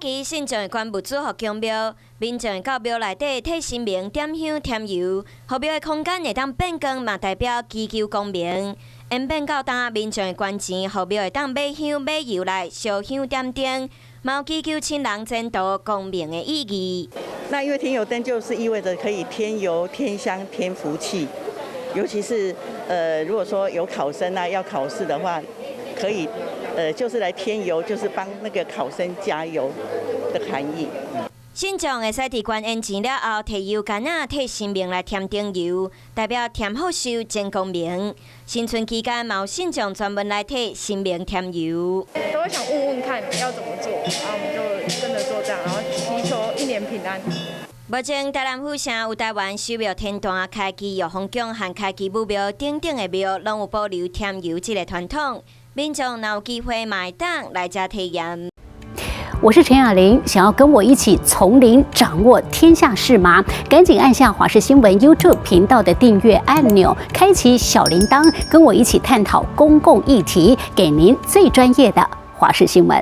期信眾會捐物資予宮廟，民眾會到廟內底替神明點香添油，予廟的空間會當變光，嘛代表祈求光明。演變到今，民眾會捐錢，予廟會當買香買油來燒香點燈，嘛有祈求親人前途光明的意義。那因為添油燈就是意味着可以添油、添香、添福氣，尤其是如果說有考生啊要考試的話，可以就是來添油，就是幫那個考生加油的含義。信眾會使佇捐煙錢了後，提油桿仔替神明來添燈油，代表添福壽、增光明。新春期間，嘛有信眾專門來替神明添油。都會想問問看要怎麼做，然後我們就跟着做這樣，然後祈求一年平安。目前台南府城有台灣修廟天壇、開基玉皇宮和開基武廟等等的廟，攏有保留添油這个傳統。民眾若有機會，嘛會當來遮體驗。我是陳雅玲，想要跟我一起從零掌握天下事嗎？趕緊按下華視新聞 YouTube 頻道的訂閱按鈕，開啟小鈴鐺，跟我一起探討公共議題，給您最專業的華視新聞。